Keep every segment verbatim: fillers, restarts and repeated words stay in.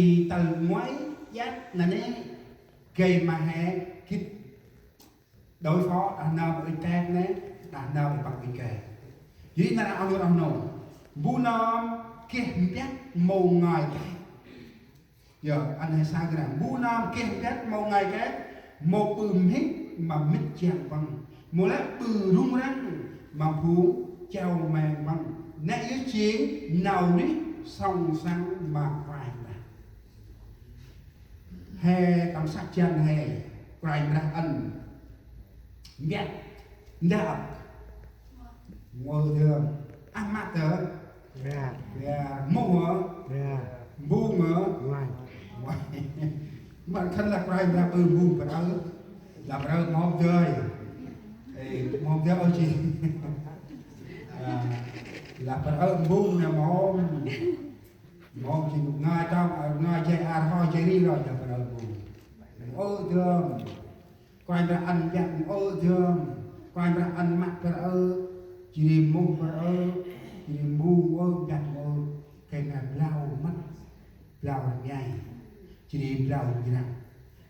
i tal ngoai iăt nanê̆ gay ma he gĭt đối phó đah nơm ŭch kek nê, đah nơm ŭch păng ŭch kek. Jêh ri nar aơ oh nô, mbu nơm geh mbiăt mâu ngơi kek. Yơ, ăn he sa gra. Mbu nơm geh mbiăt mâu ngơi kek, mâu ƀư mhĭk ma mĭt jiăng păng, mâu lĕ ƀư rŭng răng ma phung chiau meng păng. Nê yơh jêng nau rêh sŏng săng ma Kôranh Brah. He tâm săk jăn he, Kôranh Brah ăn mbiăt, ndăp, ngơi dơm, ăn măt dơm. Ria. Ria, mông ơ. Ria. Mbung ơ. Ngoai. Ngoai. Măt khân lah Kôranh lah ƀư mbung bơrơ. Lah bơrơ mông dơi. Ê, mông dơi ơ chi. À, lah bơrơ mbung nè mông. Mông chi ngơi trong, ngơi jay ar ho jay ri rồi lah bơrơ mbung. Ơ dơm. Kôranh Brah ăn mbiăt mông ơ dơm, Kôranh Brah ăn măt bơrơ, jêh ri mông bơrơ, jêh ri mông ơ mbiăt mông ơ, gay ma blau măt, blau rngai, jêh ri blau njrăng.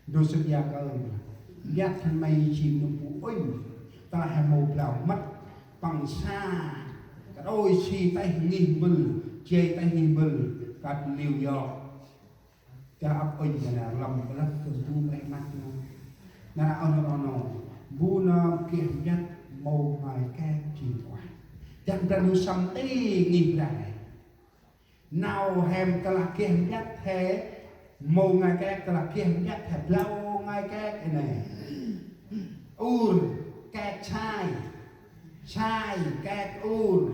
Ndô sĭt yak ơ, mbiăt khân may jêng nơm bu ŭnh, tơlah he mâu blau măt, păng sa, kăt ôi si têh ngih mbơl, jay têh ngih mbơl, kăt New York. Gay ăp ŭnh ma nơm lăm bơh lăp kơ bu meh măt nơm. Nar aơ oh nô, oh nô, bu nơm geh mbiăt mâu ngơi kek jêng ueh. Dak Brah Ndu săm ti ngih Brah nê. Nau he tơlah geh mbiăt he mâu ngơi kek, tơlah geh mbiăt he blau ngơi kek i nê. Ur, kek sai, sai, kek ur.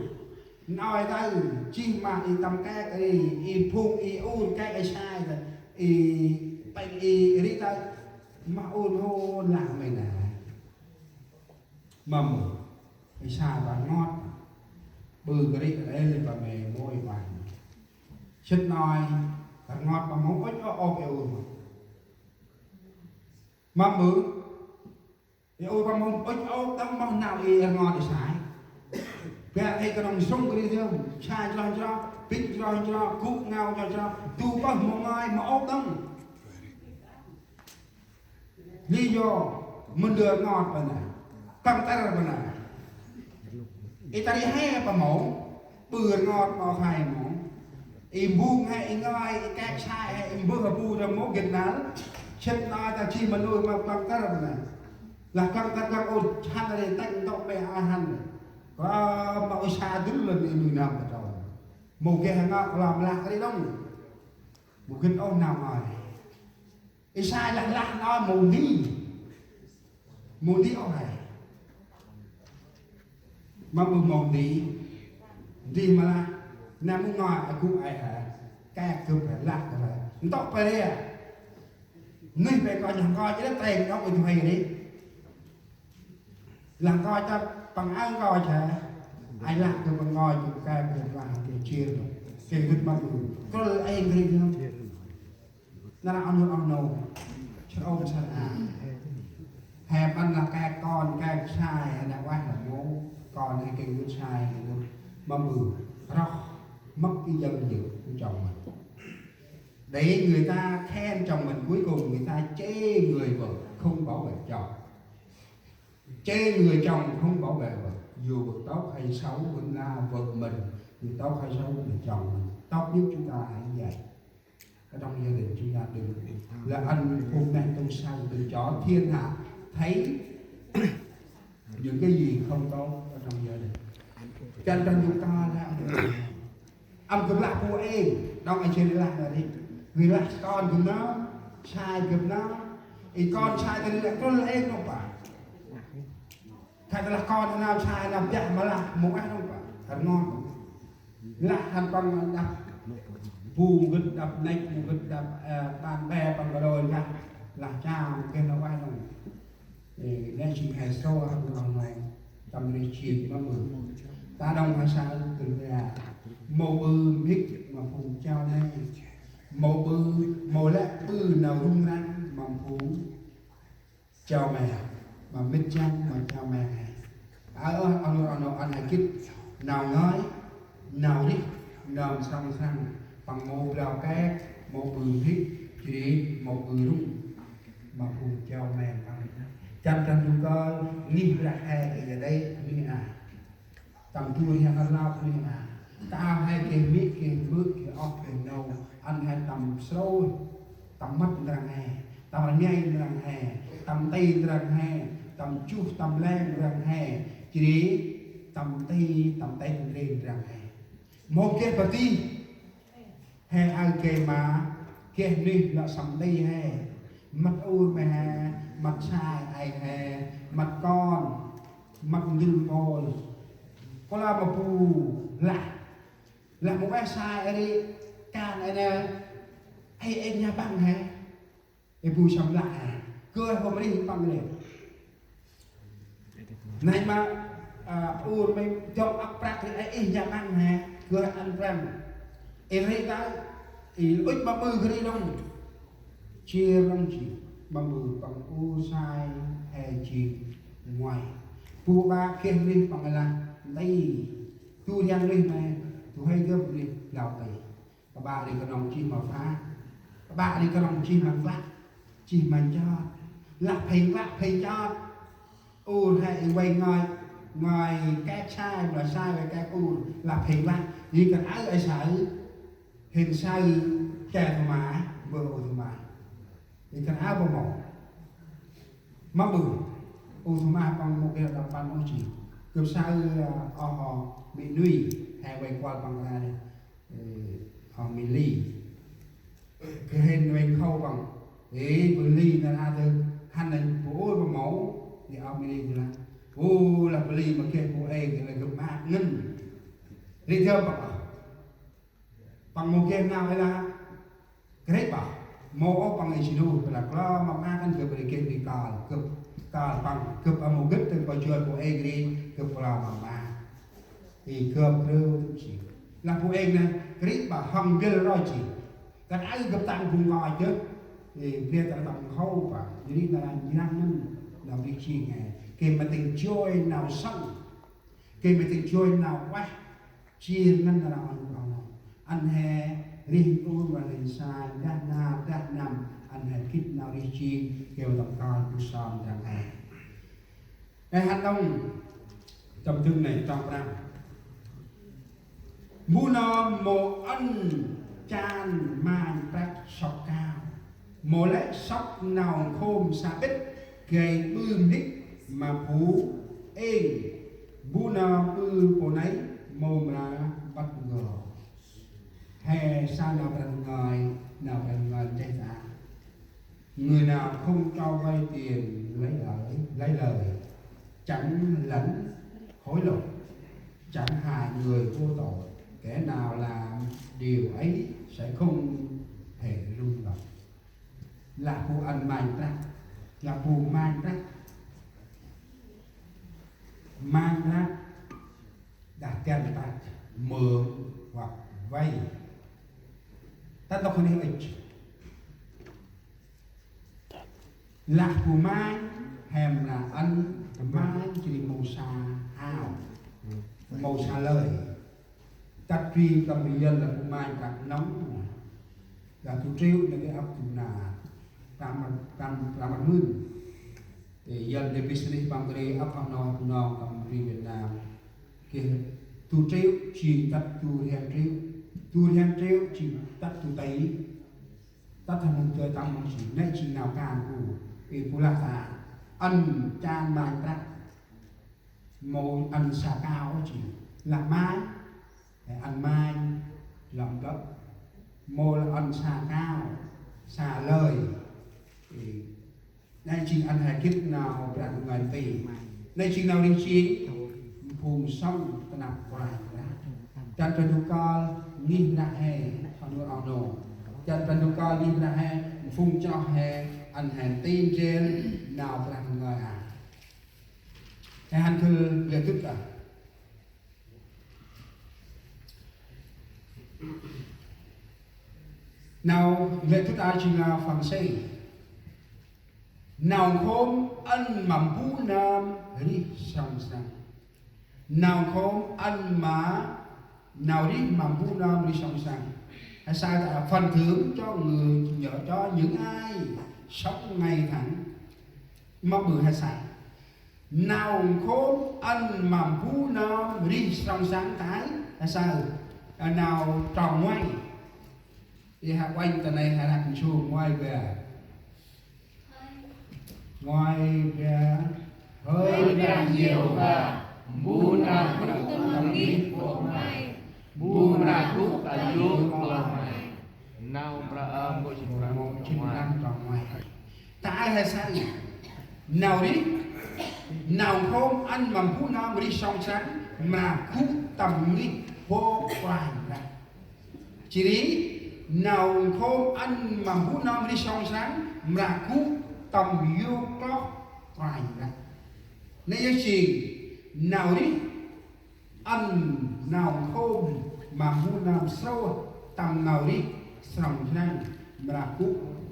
Nau i tơ, jêh ma i tâm kek i, i phung i ur kek i sai tơ, i pêng i ri tơ. Ma ur hô lah mê nê. Ma mâu, i sai bơh rngot. Ƀư kơ ri ê lê bơh mê mâu i bơh. Sĭt nau i, rngot ma mâu ŭch ôp ôp i ur ma. Ma mâu, i ur păng mâu ŭch ôp đŏng, moh nau i rngot i sai. Bar i knŏng sŭng kơ ri dơm, sai njroh njroh, bĭch njroh njroh, gŭ ngao njroh njroh, du pơh mâu ngơi, mâu ôp đŏng. Lý do, mân dơi rngot bơh nê, tăng tăr bơh nê. I ta ri he pa mâu, ƀư rngot ma khay mâu. I mbung he, i ngơi, i kek sai he, i mbơh bu ta mâu gĭt năl. Sĭt nau ta jêh ma nuih ma tăng tăr bơh nê. Lah tăng tăr tăng ôh, hăn ri têng ntŭk pe ai hăn ri. Kơ ma ôi sa dŭl lơn i nuih nơm ta trâu. Mâu geh ngă klam lah ri đŏng. Mâu gĭt ôh nau ngơi. I sai lah lah nau mâu di. Mâu di ôh he. Ma mâu mâu di. Di ma lah. Nê mâu ngơi a gŭ ai he. Kek gâp he, lah gâp he. Ntŭk pe ri a. Nuih pe kônh lah kônh, i lah têng đŏng i du huê ri. Lah kônh ta păng ang kônh he. Ai lah gâp păng ngơi gâp kek gâp lah gâp jêr. Gâp gĭt ma gâp. Krŭl êng ri gâp. Nar aơ oh nô, oh nô. Sơm sơm a. He păng lah kek kônh, kek sai, he nê ueh lah mâu. Kônh he geh gĭt sai, geh gĭt ma ƀư. Roh, mâp i jơng jêng, chồng mình. Để người ta khen chồng mình, cuối cùng người ta chê người vợ không bảo vệ chồng. Chê người chồng không bảo vệ vợ. Dù vợ tốt hay xấu vẫn là vợ mình, dù tốt hay xấu là chồng mình. Tốt nhất chúng ta hãy vậy. Ở trong gia đình chúng ta đừng là anh hùng này tung sao, đừng cho thiên hạ thấy những cái gì không tốt ở trong gia đình. Căng trong chúng ta là ăn gâp lah bu êng, đŏng a jêh ri lah nau ri. Ri lah kônh gâp nơm, sai gâp nơm. I kônh sai ta ri lah krŭl êng nơm pa. Khay ta lah kônh nơm sai nơm biă ma lah mâu ueh nơm pa. Rngot. Lah hăn păng đăp bu mâu gĭt, đăp nêk mâu gĭt, đăp, ơ, bạn bè păng kơt đôi lah. Lah cha mâu gĭt nơm ueh nơm. Ê, nê jêng he sô hăn nau nê, tâm ri jêng ma mâu. Ta đŏng he sa ư kơ ri a. Mâu ƀư mhĭk ma phung chiau nê. Mâu ƀư, mâu lĕ ƀư nau rŭng răng ma phung chiau meng. Ma mĭt jiăng, ma chiau meng he. Ơ, ơ, oh nô, oh nô, ăn he gĭt. Nau ngơi, nau rêh, nơm sŏng săng. Păng mâu blau kek, mâu ƀư hĭ, jêh ri mâu ƀư rŭng ma phung jao me păng. Jan Brah Ndu kơl ngih Brah he kơ i đei ngih a. Tâm du rhiăng rlau ngih a. Tao he geh mê̆, geh mbơ̆, geh oh, geh nô, ăn he tâm srôi, tâm mât ndrăng he, tâm rngai ndrăng he, tâm ti ndrăng he, tâm chuh, tâm leng ndrăng he, jêh ri tâm ti, tâm ti ndrel ndrăng he. Mâu geh padih he aơ geh ma, geh nuyh lŏ săm đei he, mât ur me he, mât sai ay he, mât kon, mât ndŭl mpôl. Kôla ma bu lah, lah mâu ueh sai ri, kan ay nê, ay, ay nha păng he. Ê bu săm lah he. Kơ hôm rih păng rê. Nây ma, a, ur mê dŏng ăp prăk ri, ê, ih nha păng he. Kơ ăn prăng. Ê rê tao. Ê ŭch ma ƀư kơ ri đŏng. Chia đŏng jêh. Ma ƀư păng ur sai he jêng ngoai. Bu ba geh rih păng lah. Nti. Du rhiăng rih nê. Du hơi gâp rih lau nti. Kbă ri knŏng jêh ma pha. Kbă ri knŏng jêh ma klă. Jêh ma nchot. Lah phê klă, phê nchot. Ur he i vay ngơi, ngơi kek sai, ngơi sai vay kek ur. Lah phê klă. Ri kăn aơ ai saơ. Hên saơ ke thô ma, bơ ô thô ma. Ri kăn aơ bơ mâu. Ma ƀư. Ô thô ma păng mâu geh đăp păn ôh jêh. Gâp saơ, a, oh, oh, mê̆ Nui. He vay kuăl păng ra ri. Ê, oh, mê̆ Li. Geh hên vay nkhâo păng. Ê, bơ Li nar aơ dơ̆. Hăn nây bu ur ma mâu. Ê, oh, mê̆ Li dơ̆ lah. Ơ, lah bơ Li ma geh bu êng, lah gâp maak ngăn. Ri dơm păng ah. Păng mâu geh nau ê lah. Krêp ah. Mâu ôh păng ê jê̆ nô, bơ lah klo ma maak ngăn gâp ri geh ri kal. Gâp kal păng, gâp a mâu gĭt tơ̆ng pa joi bu êng ri, gâp klo ma maak. Ê, gâp krêu tŭm jêh. Lah bu êng nê, krêp ah hŏng gĭl roi jêh. Kăn aơ gâp tăng bu ngơi jêh. Ê, bri ta tâm nkhâo păng. Jêh ri nar aơ njrăng ngăn. Nau rih jêng he. Geh ma tĭng joi nau sŏng. Geh ma tĭng joi nau ueh. Jêh ngăn nar aơ ăn, ăn, ăn. Ăn he rih ur ma rih sai, dah nar, dah năm. Ăn he gĭt nau rih jêng, geh ma tâm kơl bu sơm ndrăng he. Ê, hăn đŏng, tâm dâng nây, trong prăm. Mbu nơm mâu ăn chan manh prăk sŏk kao. Mâu lĕ sŏk nau nkhôm sa bĭt gay ƀư mhĭk ma bu êng. Mbu nơm ƀư pô nây mâu mra băt n'gor. He sa nau Brah Ndu ngơi, nau Brah Ndu ngơi nchih ta. Người nào không cho vay tiền lấy lời, lấy lời, chẳng lãnh hối lộ, chẳng hại người vô tội, kẻ nào làm điều ấy sẽ không hề rung động. Lah bu ăn manh prăk, lah bu manh prăk. Manh prăk, dah găn prăk, mượn hoặc vay. Tât đŏk hăn ih ŭch. Lah bu manh, he mra ăn manh, jêh ri mâu sa ao, mâu sa lơi. Tât ri tâm ri Yuăn lah bu manh prăk nŏng. Lah du triệu nê geh ăp du nar. Prăm, prăm, prăm rmưn. Ê, Yuăn nê business păng kơt ri ăp oh nô, bu nô tâm ri Việt Nam. Geh du triệu jêng tât du rhiăng triệu. Du rhiăng triệu jêng tât du tỷ. Tât hăn mâu dơi tâm mâu jêng, nê jêng nau kan bu. Ê, bu lah ta ăn chan manh prăk. Mâu ăn sa kao jêng. Lah manh, ăn manh, lăm lăp. Mâu lah ăn sa kao, sa lơi. Ê, nê jêng ăn he gĭt nau Brah Ndu ngơi nti. Nê jêng nau rih jêng, phung sŏng ta năp Brah Ndu. Jan Brah Ndu kơl ngih Brah he, oh nô, oh nô. Jan Brah Ndu kơl ngih Brah he, phung chroh he, ăn he nti ndrel nau Brah Ndu ngơi a. He hăn khâl lĕ dŭt a. Nau lĕ dŭt a jêng nau Pharisi. Nau nkhôm ăn ma mbu nơm rih sŏng srăng. Nau nkhôm ăn ma nau rih ma mbu nơm rih sŏng srăng. Hay sao ta phần thưởng cho người, cho những ai sống ngay thẳng. Mâm ƀư hay sao? Nau nkhôm ăn ma bu nơm rih srong srăng tai. Hay sao? Nau trong ngoai. Ê, ha uănh ta nây ha rah nsum ngoai bia. Ngoai bia. Hơi Brah Yêhôva, mbu nơm mra gŭ tâm ngih May, mbu nơm mra gŭ ta yôk kloh May. Nau mra ơm gŭ jât prăm trong ngoai. Ta aơ he saơ nau rih, nau nkhôm ăn ma bu nơm rih srong srăng mra gŭ tâm ngih bok Kôranh Brah. Jêh ri nau nkhôm ăn ma bu nơm rih srong srăng mra gŭ tâm yôk kloh Kôranh Brah. Nây yơh jêng nau rih ăn nau nkhôm ma bu nơm srôh tâm nau rih srong srăng mra gŭ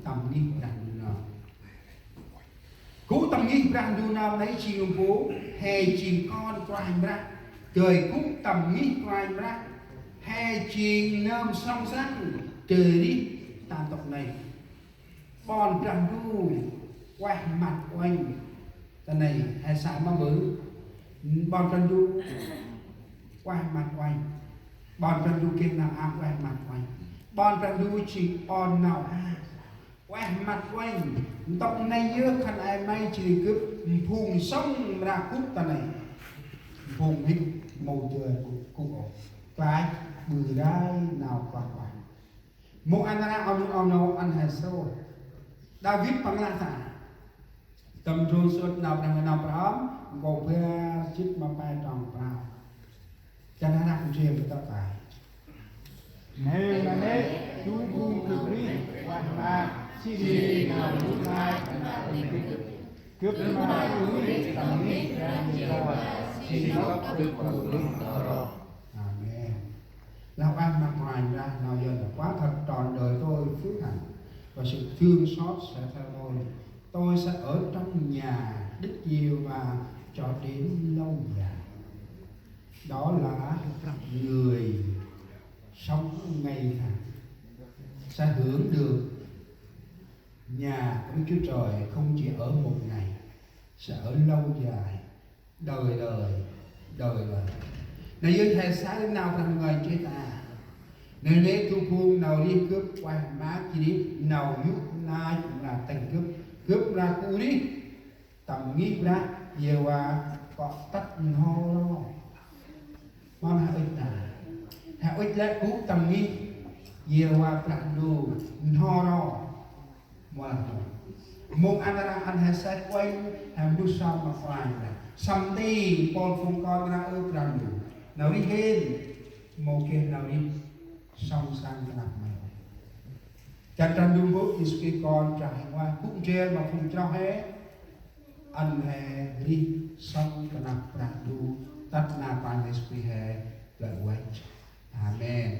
tâm ngih Brah Ndu nơm. Gŭ tâm ngih Brah Ndu nơm nây jêng mpômpu, he jêng kon Kôranh Brah. Dơi gŭ tâm ngih Kôranh Brah, he jêng nơm srong srăng dơi rih ta ntŭk nây. Ƀon Brah Ndu ueh măt uănh. Ta nây he saơ mâm ƀư. Ƀon Brah Ndu ueh măt uănh. Ƀon Brah Ndu geh nau ang ueh măt uănh. Ƀon Brah Ndu jêng ƀon nau ang ueh măt uănh. Ntŭk nây yơh khân ay may jêh ri gâp phung sŏng mra gŭ ta nây. Phung hĭn mâu dơi gŭ, gŭ ôh. Klach ƀư rai nau kloh uănh. Mông ăn rnăk a nô, a nô ăn he srôh. Đavid păng lah ta. Tâm ndrôm sŭt Nau Brah Ndu, Nau Mprơ Ơm, nkô̆ bar jât ma pe trong prao. Dăn rnăk ndrel ta tay. Nê ma nê, du phung gâp rih ueh ma, jêh ri nau yôk nai tâm ngih gâp. Gâp ma gŭ rih tâm ngih Brah Yêhôva, jêh ri gâp gŭ rih n'ho ro. Amen. Nau ueh ma Kôranh Brah, nau Yuan là: Quả thật trọn đời tôi phước hạnh và sự thương xót sẽ theo tôi. Tôi sẽ ở trong nhà Đức Giê-hô-va cho đến lâu dài. Đó là người sống ngay thẳng sẽ hưởng được nhà của Đức Chúa Trời không chỉ ở một ngày, sẽ ở lâu dài, đời đời, đời đời. Nây yơh he saơ nau Brah Ndu ngơi jêh ta. Nê nê du phung nau rih gâp ueh ma, jêh ri nau yôk nai mra tĭng gâp, gâp mra gŭ rih tâm ngih Brah Yêhôva kŏ tât n'ho ro. Mâm he ŭch ta? He ŭch lĕ gŭ tâm ngih Yêhôva Brah Ndu n'ho ro. Mâu lah mâu. Mông ăn rnăk ăn he sek uănh, he mbu sơm ma Kôranh Brah. Săm ti, mpôl phung kon mra ơ Brah Ndu. Nau rih hên, mâu geh nau rih sŏng srăng ta năp May. Dăn Brah Ndu Mbơ̆ Yêsu Krist Kon Brah Huêng Ueh gŭ ndrel ma phung chroh he, ăn he rih sŏng ta năp Brah Ndu, tât nau Kôranh Yêsu Krist he plơ̆ văch. Amen.